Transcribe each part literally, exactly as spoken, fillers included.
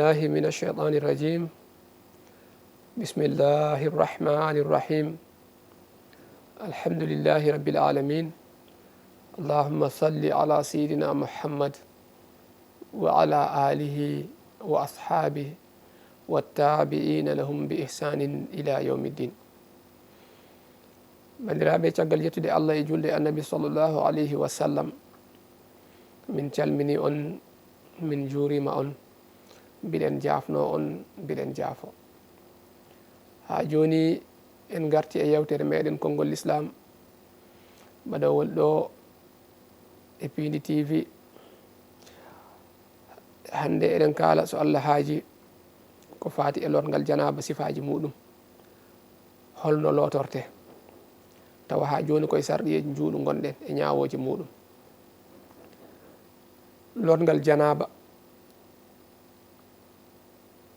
الله من الشيطان الرجيم. بسم الله الرحمن الرحيم. الحمد لله رب العالمين. اللهم صل على سيدنا محمد وعلى آله وأصحابه والتابعين لهم بإحسان إلى يوم الدين. Banndiraaɓe, caggal yettude Allah e julde Annabi sallallahu alayhi wa sallam, min calmini on, min juurima on, mbiɗen jaafno on, mbiɗen jaafo. Haa jooni en ngarti e yewtere meɗen Konngol Lislaam, baɗowol ɗo e Piindi T V. Hannde eɗen kaala, so Allah haaji, ko faati e lorngal janaaba, sifaaji muɗum. Holno lootorte? Tawa haa jooni koye sarɗiyeeji njuulu ngonɗen e ñaawooje muɗum. Lorngal janaaba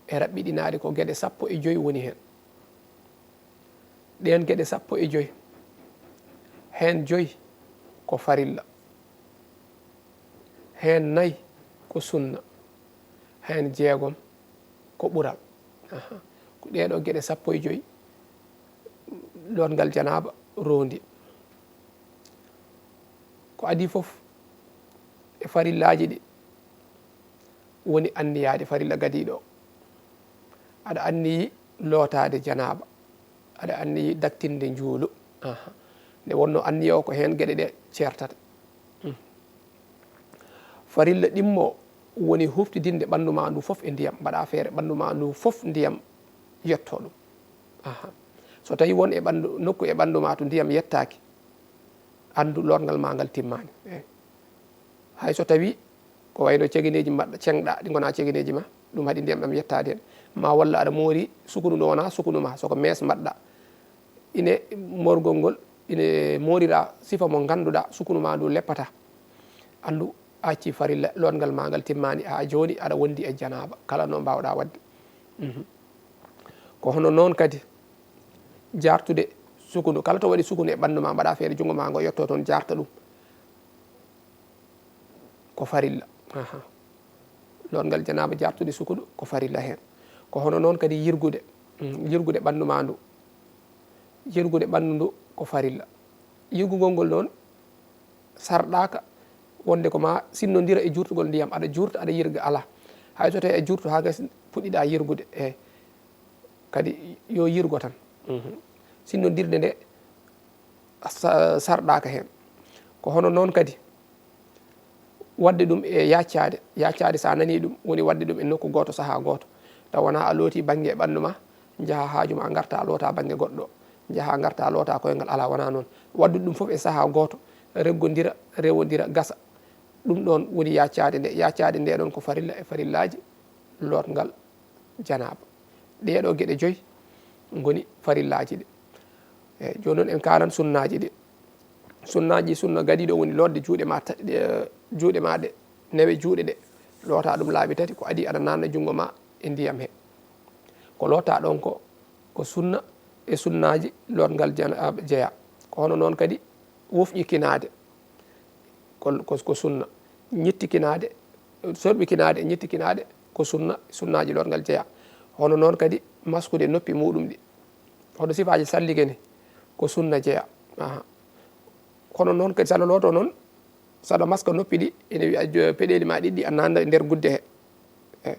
e raɓɓiɗinaade ko geɗe sappo e joy woni heen. Ɗeen geɗe sappo e joy, heen joy ko farilla, heen nay ko sunna, heen jeegom ko ɓural. Aha. Ko ɗee ɗoo geɗe sappo e joy lorngal janaaba roondi. Ko adii fof e farillaaji ɗi woni anniyaade farilla gadiiɗo o. Aɗa anniyi lootaade janaaba, aɗa anniyi daktinde njuulu. Aha. Nde wonnoo anniya o ko heen geɗe ɗe ceertata. Hmm. Farilla ɗimmo woni huftidinde ɓanndu ma ndu fof e ndiyam, mbaɗa feere ɓanndu ma ndu fof ndiyam yetto ɗum. Aha. So tawi won e ɓanndu, nokku e ɓanndu ma to ndiyam yettaaki, anndu lorngal ma ngal timmaani. Eh. Hay so tawi ko wayno cegeneeji mbaɗɗa, ceŋɗa, ɗi ngona cegeneeji ma, ɗum haɗi ndiyam ɗam yettaade heen. Ma walla aɗa moori sukunu ndu wona sukunu ma, soko mees mbaɗɗa. Ine moorgol ngol, ine moorira sifa mo ngannduɗa sukunu ma ndu leppata. Anndu a acci farilla, lorngal ma ngal timmaani, haa jooni aɗa wondi e janaaba, kala no mbaawɗa waɗde. Mhm. Ko hono noon kadi jaartude sukunu, kala to waɗi sukunu e ɓanndu ma, mbaɗa feere junngo ma ngo yetto toon, jaarta ɗum. Ko farilla. Aha. Lorngal janaaba jaartude sukunu ko farilla heen. Ko hono noon kadi yirgude, mm, yirgude ɓanndu ma ndu. Yirgude ɓanndu ndu ko farilla. Yirgugol ngol noon sarɗaaka wonde ko ma sinnondira e juurtugol ndiyam, aɗa juurta, aɗa yirga, alaa. Hay so tawi a juurto haa gasi, puɗɗiɗa yirgude, e kadi yo yirgo tan. Mhm. Sinnondirde nde sa-, sarɗaaka heen. Ko hono noon kadi waɗde ɗum e yaccaade. Yaccaade, so a nanii ɗum, woni waɗde ɗum e nokku gooto, sahaa gooto. Tawa wonaa a looti bannge e ɓanndu ma, njaha haaju ma, ngarta loota bannge goɗɗo, njaha ngarta loota koyngal, alaa, wonaa noon. Waɗde ɗum fof e sahaa gooto, reggodira, rewondira, gasa. Ɗum ɗoon woni yaccaade nde. Yaccaade nde ɗoon ko farilla e farillaaji lorngal janaaba. Ɗee ɗoo geɗe joy ngoni farillaaji ɗi. Eey, jooni noon en kaalan sunnaaji ɗi. Sunnaaji, sunna gadiiɗo woni lootde juuɗe ma ta-, ɗe, juuɗe ma ɗe, newe juuɗe ɗe, loota ɗum laabi tati, ko adii aɗa naatna junngo ma e ndiyam he. Ko loota ɗoon ko, ko sunna e sunnaaji lorngal janaaba jeyaa. Ko hono noon kadi wofƴikinaade, ko, ko, ko sunna. Ñittikinaade, sorɓikinaade, ñittikinaade, ko sunna, sunnaaji lorngal jeyaa. Hono noon kadi maskude noppi muɗum ɗi. Hono sifaaji sallige ni, ko sunna jeyaa. Aha. Kono noon kadi, so aɗa looto noon, so aɗa maska noppi ɗi, ene wiya jo-, peɗeeli ma ɗiɗi a naatna e nder gudde he. E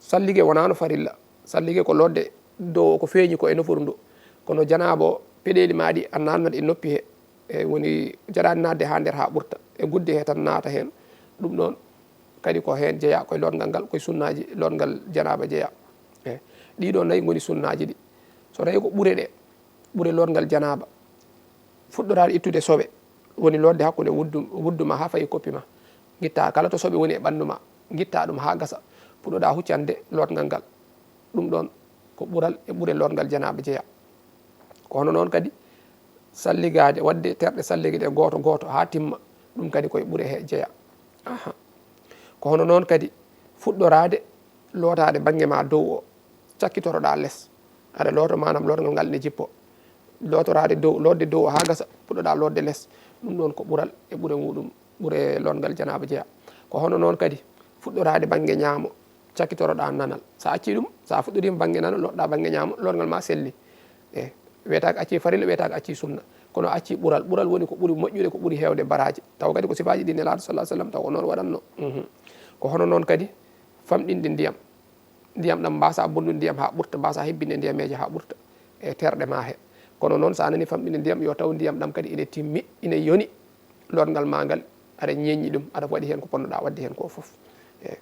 sallige wonaano farilla. Sallige ko lootde dow ko feeñi ko e nofuru ndu. Kono janaaba o, peɗeeli ma ɗi a naatnat e noppi he. E woni jaɗaani naatde haa nder haa ɓurta. E gudde he tan naata heen. Ɗum ɗoon kadi ko heen jeyaa, koye lootngal ngal, koye sunnaaji lootngal janaaba jeyaa. E ɗii ɗoo nayi ngoni sunnaaji ɗi. So tawi ko ɓure ɗe, ɓure lootngal janaaba, fuɗɗoraade ittude soɓe, woni lootde hakkunde wuddu, wuddu ma haa fayi koppi ma. Ngitta kala to soɓe woni e ɓanndu ma, ngitta ɗum haa gasa. Puɗɗoɗa huccande lootngal ngal. Ɗum ɗoon ko ɓural e ɓure lootngal janaaba jeyaa. Ko hono noon kadi salligaade, waɗde terɗe sallige ɗe gooto gooto haa timma, ɗum kadi koye ɓure he jeyaa. Aha. Ko hono noon kadi fuɗɗoraade lootaade bannge ma dow o, cakkitoroɗa les. Aɗa looto, maanaam lootngal ngal ene jippo. Lootoraade dow, lootde dow haa gasa, puɗɗoɗa lootde les. Ɗum ɗoon ko ɓural e ɓure muɗum, ɓure lootngal janaaba jeyaa. Ko hono noon kadi fuɗɗoraade bannge ñaamo, Cakkitoroɗa nanal. Sa acci ɗum, sa fuɗɗorima bannge nanal, loɗɗa bannge ñaamo, loɗngal ma selli. E, wiyetaake acci farilla, wiyetaake acci sunna. Kono acci ɓural. Ɓural woni ko ɓuri moƴƴude, ko ɓuri heewde baraaji. Taw kadi ko sifaaji ɗi Nelaaɗo sallallahu alaihi wasallam, taw ko noon waɗatno. Mhm. Ko hono noon kadi famɗinde ndiyam. Ndiyam ɗam mbasa bonnude ndiyam haa ɓurta, mbasa hebbinde ndiyameeje haa ɓurta e terɗe ma he. Kono noon, sa nani famɗinde ndiyam, yo taw ndiyam ɗam kadi ine timmi, ine yoni. Loɗngal ma ngal, aɗa ñeññi ɗum, aɗa waɗi heen ko ponnoɗa waɗde heen ko fof. Eey.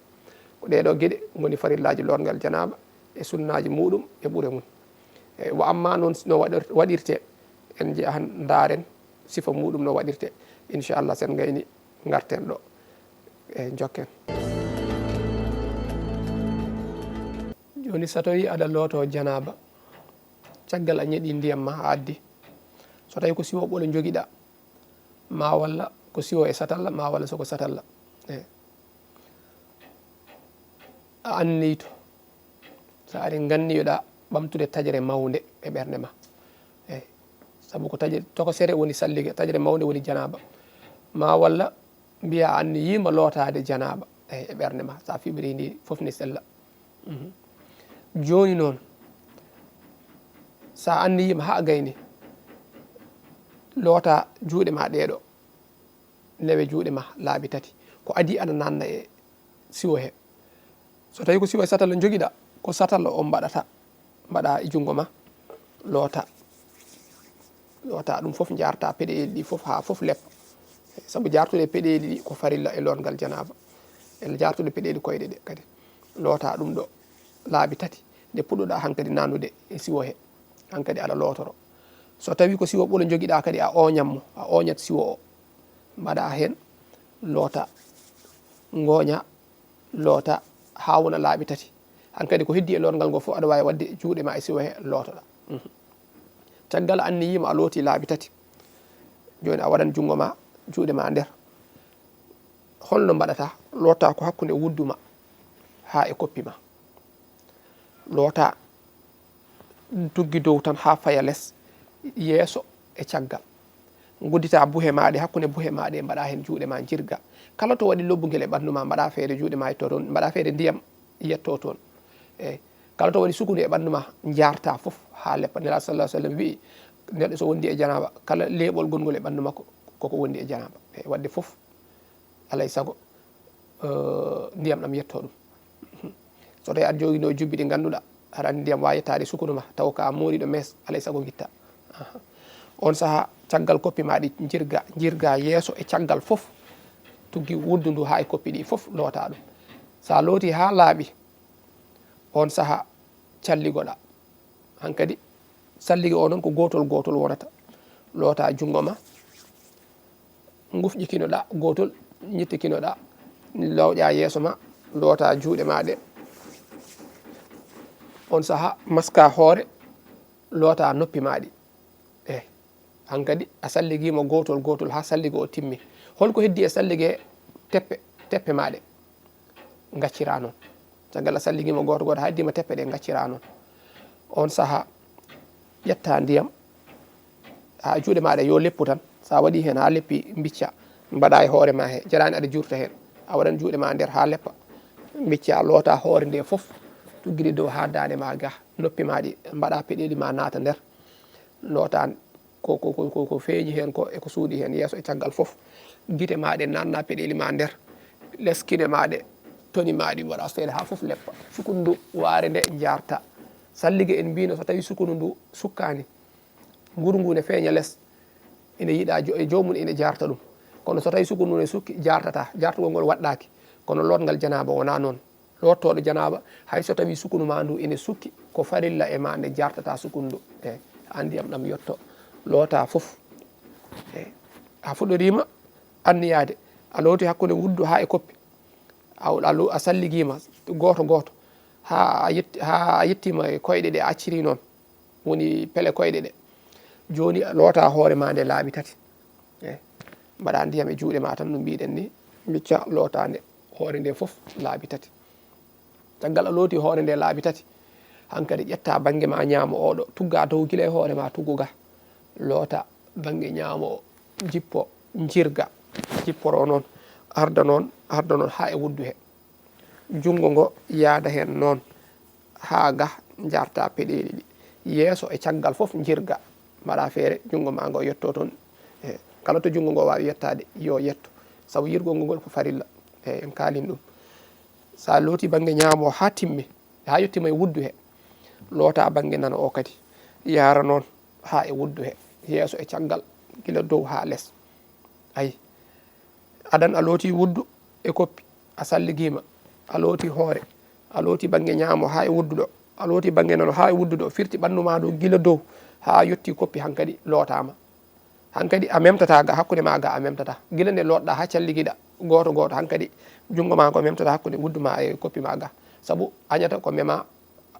Ko ɗee ɗoo geɗe ngoni farillaaji loɗngal janaaba e sunnaaji muuɗum e ɓure mum. Eey, wa amma noon no waɗir-, waɗirte, en njehan ndaaren sifa muuɗum no waɗirte. Inchallah, sen ngayni ngarten ɗo. Eey, njokken. Jooni, so tawii aɗa looto janaaba, caggal a ñeɗi ndiyam ma a addi, so tawii ko siwo ɓolo njogiɗa, ma walla ko siwo e satalla, ma walla so ko satalla. Eey. A anniyto. So ari nganniyoɗa ɓamtude taƴre mawnde e ɓernde ma. Eey. Sabu ko taƴre, tokosere woni sallige, taƴre mawnde woni janaaba. Ma walla mbiya a anniyima lootaade janaaba, eey, e ɓernde ma. Sa fiɓiri ndi fof ne sella. Mhm. Jooni noon, sa anniyima haa gayni, loota juuɗe ma ɗee ɗoo, newe juuɗe ma laabi tati. Ko adii aɗa nanna e siwo he. So tawii ko siwo e satalla njogiɗa, ko satalla o mbaɗata, mbaɗa e junngo ma, loota. Loota ɗum fof, njaarta peɗeeli ɗi fof haa fof leppa. Sabu jaartude peɗeeli ɗi ko farilla e lootngal janaaba. E jaartude peɗeeli koyɗe ɗe kadi. Loota ɗum ɗo laabi tati. Nde puɗɗoɗa hankadi nannude e siwo he, hankadi aɗa lootoro. So tawii ko siwo ɓolo njogiɗa kadi, a ooñan mo, a ooñat siwo o. Mbaɗa heen, loota, ngooña, loota haa wona laabi tati. Hankadi ko heddi e lootngal ngol fof, aɗa waawi waɗde juuɗe ma e siwo he, lootoɗa. Mhm. Caggal a anniyima a looti laabi tati. Jooni a waɗan junngo ma, juuɗe ma nder. Holno mbaɗata? Loota ko hakkunde wuddu ma haa e koppi ma. Loota tuggi dow tan haa faya les, yeeso e caggal. Nguddita buhe ma ɗe, hakkunde buhe ma ɗe, mbaɗa heen juuɗe ma, njirga. Kala to waɗi lobbungel e ɓanndu ma, mbaɗa feere juuɗe ma yetto toon, mbaɗa feere ndiyam yetto toon. Eey. Kala to waɗi sukundu e ɓanndu ma, njaarta fof haa leppa. Nelaaɗo sallallahu alaihi wasallam wi'i, neɗɗo so wondi e janaaba, kala leeɓol gonngol e ɓanndu makko, koko wondi e janaaba. Eey, waɗde fof, alay sago, eh, ndiyam ɗam yetto ɗum. So tawi aɗa jogino jubbi ɗi ngannduɗa, aɗa anndi ndiyam waawi yettaade sukunu ma, taw ka mooriɗo mees, alay sago ngitta. Aha. On saha, caggal koppi ma ɗi njirga, njirga yeeso e caggal fof, tuggi wuddu ndu haa e koppi ɗi fof, loota ɗum. Sa looti haa laaɓi, on saha calligoɗa. Hankadi, sallige o noon ko gootol gootol wonata. Loota junngo ma, ngufƴikinoɗa gootol, ñittikinoɗa, lawƴa yeeso ma, loota juuɗe ma ɗe. On saha, maska hoore, loota noppi ma ɗi. Eey. Hankadi, a salligiima gootol gootol haa sallige o timmi. Holko heddi e sallige teppe, teppe ma ɗe? Ngaccira noon. Caggal a salligiima gooto gooto, haa heddiima teppe ɗe, ngaccira noon. On saha, ƴetta ndiyam, haa juuɗe ma ɗe yo leppu tan. Sa waɗi heen haa leppi, mbicca, mbaɗa e hoore ma he, jarani aɗa juurta heen. A waɗan juuɗe ma nder haa leppa. Mbicca, loota hoore nde fof, tuggiri dow haa daande ma ga, noppi ma ɗi, mbaɗa peɗeeli ma naata nder. Loota ko, ko, ko, ko, ko feeñi heen ko, e ko suuɗi heen, yeeso e caggal fof. Gite ma ɗe, nanna peɗeeli ma nder, les kine ma ɗe, toni ma ɗi, mbaɗa seeɗa haa fof leppa. Sukundu waare nde njaarta. Sallige en mbino so tawi sukundu ndu sukkaani, nguru ngu ne feeña les, ene yiɗa jo-, e joomum ene jaarta ɗum. Kono so tawi sukundu ndu ne sukki, jaartata. Jaartugol ngol waɗɗaaki. Kono lootngal janaaba wonaa noon. Loottooɗo janaaba, hay so tawii sukunu ma ndu ene sukki, ko farilla e ma nde jaartata sukunu ndu. E haa ndiyam ɗam yetto, loota fof. E a fuɗɗoriima anniyaade, a looti hakkunde wuddu haa e koppi. A, a lo-, a salligiima gooto gooto, haa a yetti, haa a yettiima e koyɗe ɗe a acciri noon, woni pele koyɗe ɗe. Jooni loota hoore ma nde laabi tati. E mbaɗa ndiyam e juuɗe ma tan, no mbiɗen ni, mbicca, loota nde, hoore nde fof laabi tati. Caggal a looti hoore nde laabi tati, hankadi ƴetta bannge ma ñaamo oɗo, tugga dow gila e hoore ma, tuggu ga, loota bannge ñaamo o, jippo, njirga, jipporo noon, arda noon, arda noon haa e wuddu he. Junngo ngo yaada heen noon haa ga njarta peɗeeli ɗi. Yeeso e caggal fof njirga, mbaɗa feere junngo ma ngo yetto toon. E kala to junngo ngo waawi yettaade, yo yetto. Sabu yirgol ngol ko farilla. E en kaalin ɗum. So a looti bannge ñaamo haa timmi, haa yettima e wuddu he, loota bannge nano o kadi. Yaara noon haa e wuddu he, yeeso e caggal, gila dow haa les. Ayi. Adan a looti wuddu e koppi, a salligiima, a looti hoore, a looti bannge ñaamo haa e wuddu ɗo, a looti bannge nano haa e wuddu ɗo, firti ɓanndu ma ɗo gila dow haa yotti koppi, hankadi lootaama. Hankadi a memtata ga hakkunde ma ga, a memtata. Gila nde lootɗa haa calligiɗa gooto gooto, hankadi junngo ma ngo memtata hakkunde wuddu ma e koppi ma ga. Sabu añata ko mema,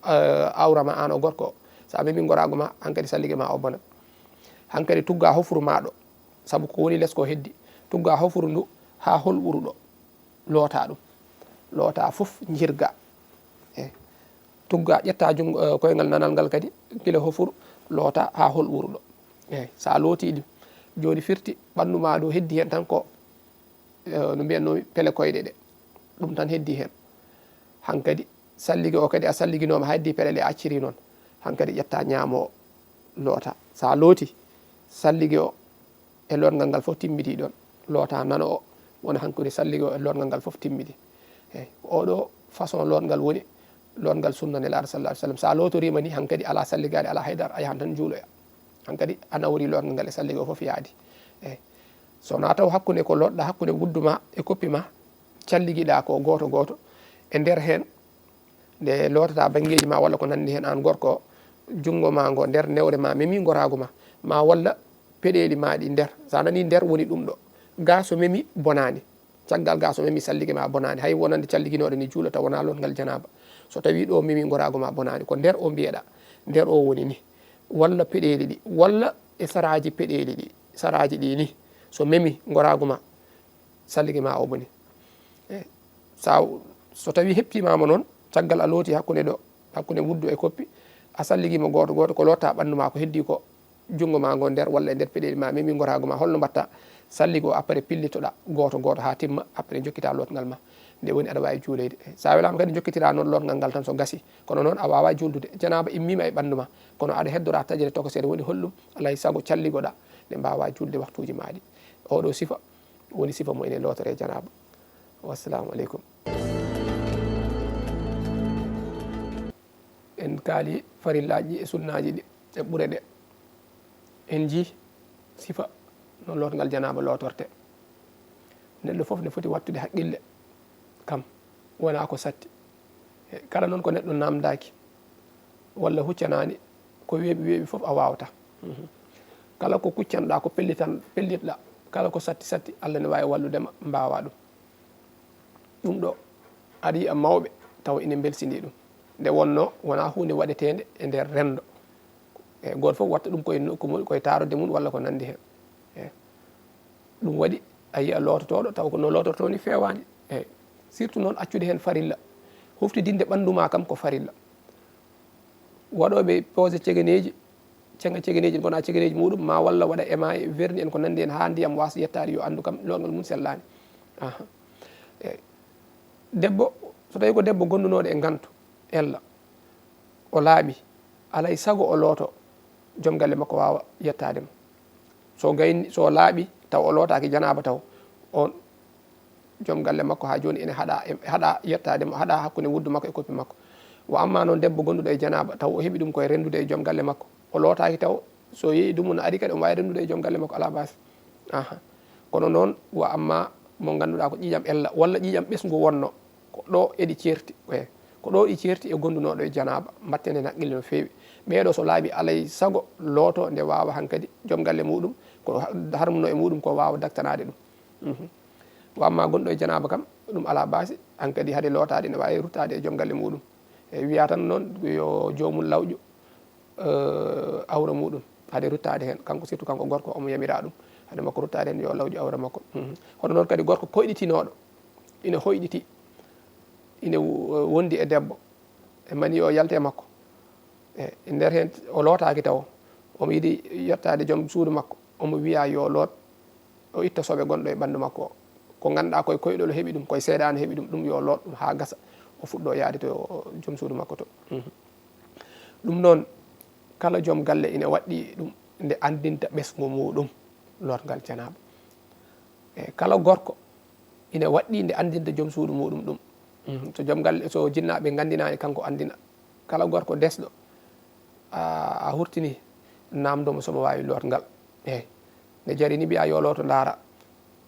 eh, awra ma an o gorko. So a memi ngoraagu ma, hankadi sallige ma o bona. Hankadi tugga hofuru ma ɗo. Sabu ko woni les ko heddi. Tugga hofuru ndu haa hol ɓuru ɗo. Loota ɗum. Loota fof njirga. E tugga ƴetta junngo, eh, koyngal nanal ngal kadi gila hofuru loota haa hol ɓuru ɗo. E so a looti ɗum. Jooni firti ɓanndu ma ɗo heddi heen tan ko, eh, no mbiyatnoomi pele koyɗe ɗe. Ɗum tan heddi heen. Hankadi sallige o kadi a salliginooma, haa heddi peɗeele a acciri noon. Hankadi ƴetta ñaamo o loota. So a looti sallige o e lootngal ngal fof timmidi ɗoon. Loota nano o wona hankadi sallige o e lootngal ngal fof timmidi. Eey, oɗo façon lootngal woni lootngal sunna Nelaaɗo sallallahu alaihi wasallam. So a lootoriima ni hankadi alaa salligaade, alaa haydara, a yahan tan juuloya. Hankadi a nawori lootngal ngal e sallige o fof yaadi. Eey. So wonaa taw hakkunde ko lootɗa hakkunde wuddu ma e koppi ma, calligiɗa ko gooto gooto, e nder heen nde lootata banngeeji ma walla ko nanndi heen aan gorko o, junngo ma ngo nder newre ma memi ngoraagu ma, ma walla peɗeeli ma ɗi nder. So a nanii nder woni ɗum ɗo. Ga so memi bonaani. Caggal ga so memi sallige ma bonaani. Hay wonande calliginooɗo ni juula taw wonaa lootngal janaaba. So tawii ɗo memi ngoraagu ma bonaani, ko nder o mbiyeɗa. Nder o woni ni. Walla peɗeeli ɗi, walla e saraaji peɗeeli ɗi, saraaji ɗi ni. So memi ngoraagu ma, sallige ma o boni. E, sa, so tawi heptimaama noon, caggal a looti hakkunde ɗo, hakkunde wuddu e koppi, a salligiima gooto gooto, ko lootta ɓanndu ma ko heddi ko, junngo ma ngo nder walla e nder peɗeeli ma, memi ngoraagu ma, holno mbaɗta? Salligo o, après pillitoɗa gooto gooto haa timma, après jokkita lootngal ma. Nde woni aɗa waawi juuleyde. Sa welaama kadi jokkitira noon lootngal ngal tan so gasi. Kono noon a waawaa juuldude. Janaaba immiima e ɓanndu ma. Kono aɗa heddora taƴere tokosere woni holɗum? Alaa e sago calligoɗa nde mbaawaa juulde waktuuji ma ɗi. Oɗo sifa woni sifa mo ene lootore janaaba. Wassalamu aleykum. En kaali farillaaji ɗi e sunnaaji ɗi e ɓure ɗe. En njii sifa no lootngal janaaba lootorte. Neɗɗo fof ne foti wattude haqqille kam, wonaa ko satti. E kala noon ko neɗɗo naamndaaki walla huccanaani, ko weeɓi weeɓi fof a waawata. Mhm. Kala ko kuccanɗaa, ko pellitan-, pellitɗaa, kala ko satti satti, Allah ne waawi wallude ma, mbaawaa ɗum. Ɗum ɗo, aɗa yiya mawɓe tawa ina mbelsinii ɗum. Nde wonnoo, wonaa huunde waɗeteende e nder renndo. E gooto fof watta ɗum koye nokku mum, koye taarorde mum walla ko nanndi heen. E ɗum waɗi, a yiya loototooɗo taw ko no lootortoo ni feewaani. E surtout noon accude heen farilla. Huftidinde ɓanndu ma kam ko farilla. Waɗooɓe poose cegeneeji, ceŋa cegeneeji, gona cegeneeji muɗum, ma walla waɗa ema e verni en ko nanndi heen haa ndiyam waasa yettaade, yo anndu kam lootngal mum sellaani. Aha. E debbo, so tawi ko debbo gonndunoɗo e ngantu, ella, o laaɓi, alay sago o looto, joom galle makko waawa yettaade mo. So gayni, so laaɓi, taw o lootaaki janaaba taw, on joom galle makko haa jooni ene haɗa, haɗa yettaade mo, haɗa hakkunde wuddu makko e koppi makko. Wa amma noon debbo gonduɗo e janaaba, taw o heɓi ɗum koye renndude e joom galle makko, o lootaaki taw, so yehi dumunna ari kadi, omo waawi renndude e joom galle makko, alaa baasi. Aha. Kono noon, wa amma mo ngannduɗaa ko ƴiiƴam ella, walla ƴiiƴam ɓesngu wonno, ko ɗo eɗi ceerti, e, ko ɗo ɗi ceerti e gondunooɗo e janaaba, mbatten heen haqqille no feewi. Ɓeeɗo so laaɓi alay sago looto nde waawa hankadi joom galle muɗum, ko ha-, harmuno e muɗum ko waawa daktanaade ɗum. Mhm. Wa amma gonɗo e janaaba kam, ɗum alaa baasi, hankadi hade lootaade ene waawi ruttaade e joom galle muɗum. E wiya tan noon yo joomum lawƴu, eh, awra muɗum, hade ruttaade heen. Kanko surtout kanko gorko omo yamira ɗum, hade makko ruttaade heen yo lawƴu awra makko. Mhm. Hono noon kadi gorko koyɗitinooɗo, ina hoyɗiti, ina wo-, wondi e debbo, e mani o yalta e makko. E nder heen o lootaaki taw, omo yiɗi yettaade joom suudu makko, omo wiya yo loot, o itta soɓe gonɗo e ɓanndu makko o. Ko ngannduɗaa koye koyɗol o heɓi ɗum, koye seeɗaani heɓi ɗum, ɗum yo loot ɗum haa gasa. o fuɗɗo yaade to joom suudu makko to. Mhm. Ɗum noon, kala joom galle ina waɗɗi ɗum nde anndinta ɓesngu muɗum lorngal janaaba. E kala gorko ina waɗɗi nde anndinta joom suudu muɗum ɗum. Mhm. So joom galle, so jinnaaɓe nganndinaani, kanko anndina. Kala gorko desɗo, a, a hurtini, naamndo mo so mo waawi lootngal. Eey. Nde jari ni mbiya yo looto ndaara.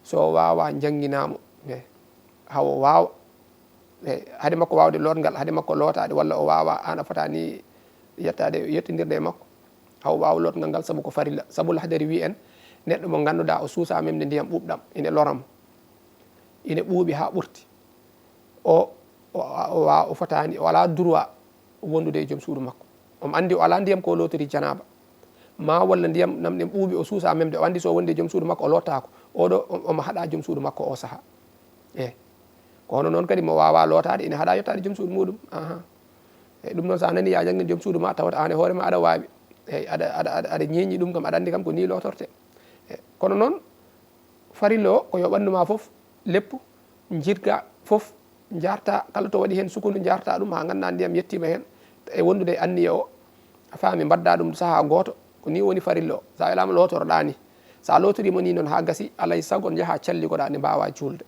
So o waawa, njannginaa mo. Eey. Hawo waawa. Eey. Hade makko waawde lootngal, hade makko lootaade, walla o waawa, aan a fota ni yettaade, yettindirde e makko. Hawo waawa lootngal ngal sabu ko farilla. Sabu Lahdari wi en, neɗɗo mo ngannduɗaa o suusaa memde ndiyam ɓuuɓɗam, ine lora mo. Ine ɓuuɓi haa ɓurti. O, o, o, o, o fotaani, o alaa droit wondude e joom suudu makko. Omo anndi o alaa ndiyam ko o lootori janaaba. Ma walla ndiyam nam ɗen ɓuuɓi o suusaa memde, o anndi so wondi e joom suudu makko o lootaako. Oɗo, o, omo haɗa joom suudu makko o sahaa. Eey. Ko hono noon kadi mo waawaa lootaade, ina haɗa yettaade joom suudu muɗum. Aha. Eey, ɗum noon so a nanii ya janngin joom suudu ma, tawata aan e hoore ma aɗa waawi. Eey, aɗa, aɗa, aɗa, aɗa ñeeñi ɗum kam, aɗa anndi kam ko nii lootorte. Eey, kono noon, farilla o ko yo ɓanndu ma fof leppu, jirga fof, njaarta kala to waɗi heen sukundu, njaarta ɗum haa nganndaa ndiyam yettiima heen. E wondude e anniya o, a faami, mbaɗda ɗum sahaa gooto, ko nii woni farilla o. So a welaama lootoroɗaa ni. So a lootoriima ni noon haa gasi, alay sago njahaa calligoɗaa nde mbaawaa juulde.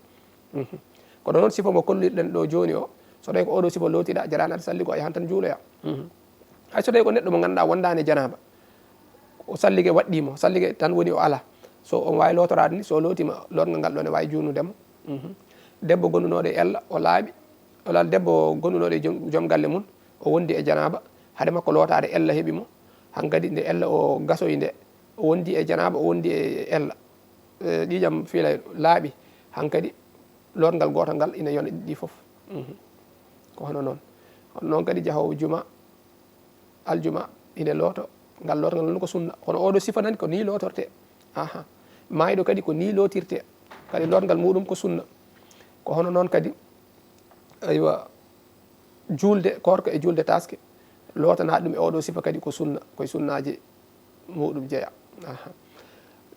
Mhm. Kono noon sifa mo kollirɗen ɗo jooni o, so tawi ko oɗo sifa lootiɗaa, jaraani aɗa salligo, a yahan tan juuloya. Mhm. Hay so tawi ko neɗɗo mo ngannduɗaa wondaani e janaaba, o sallige waɗɗii mo, sallige tan woni o alaa. So omo waawi lootoraade ni, so lootiima, lootngal ngal ɗoon ene waawi juulnude mo. Mhm. Debbo gondunooɗo e ella, o laaɓi, o laal debbo gondunooɗo e joom, joom galle mum, o wondi e janaaba, hade makko lootaade ella heɓi mo, hankadi nde ella o gasoyi nde, o wondi e janaaba, o wondi e ella. Eh, ƴiiƴam fiilay laaɓi, hankadi lootngal gootal ngal ina yona ɗiɗi fof. Mhm. Ko hono noon. Hono noon kadi jahoowo juma, aljuma, ine looto. Ngal lootngal noon ko sunna. Kono oɗo sifa nani ko nii lootorte. Aha. Maayɗo kadi ko nii lootirte. Kadi lootngal muɗum ko sunna. Ko hono noon kadi, aywa, juulde koorka e juulde taaske, lootanaade ɗum e oɗo sifa kadi ko sunna, koye sunnaaji muɗum jeya. Aha.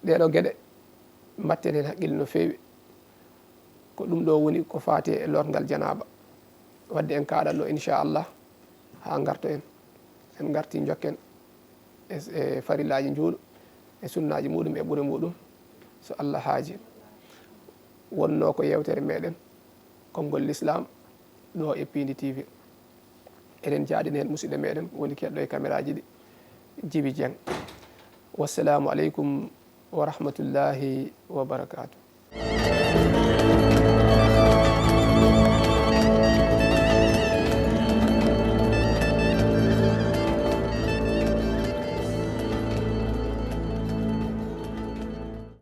Ɗeɗo geɗe, mbatten heen haqqille no feewi. Ko ɗum ɗo woni ko faati e lootngal janaaba. Wadde en kaaɗatno, inchallah, haa ngarto en. En ngarti njokken e, e farillaaji njuulu, e sunnaaji muɗum, e ɓure muɗum, so Allah haaji. Wonnoo ko yeewtere meɗen, Konngol Lislaam, ɗo e Piindi T V. Eɗen jaaɗina heen musidɗo meɗen, woni keɗɗo e kameraaji ɗi, Jibi Jeŋ. Wassalaamu aleykum wa rahmatullaahi wa barakaatuh.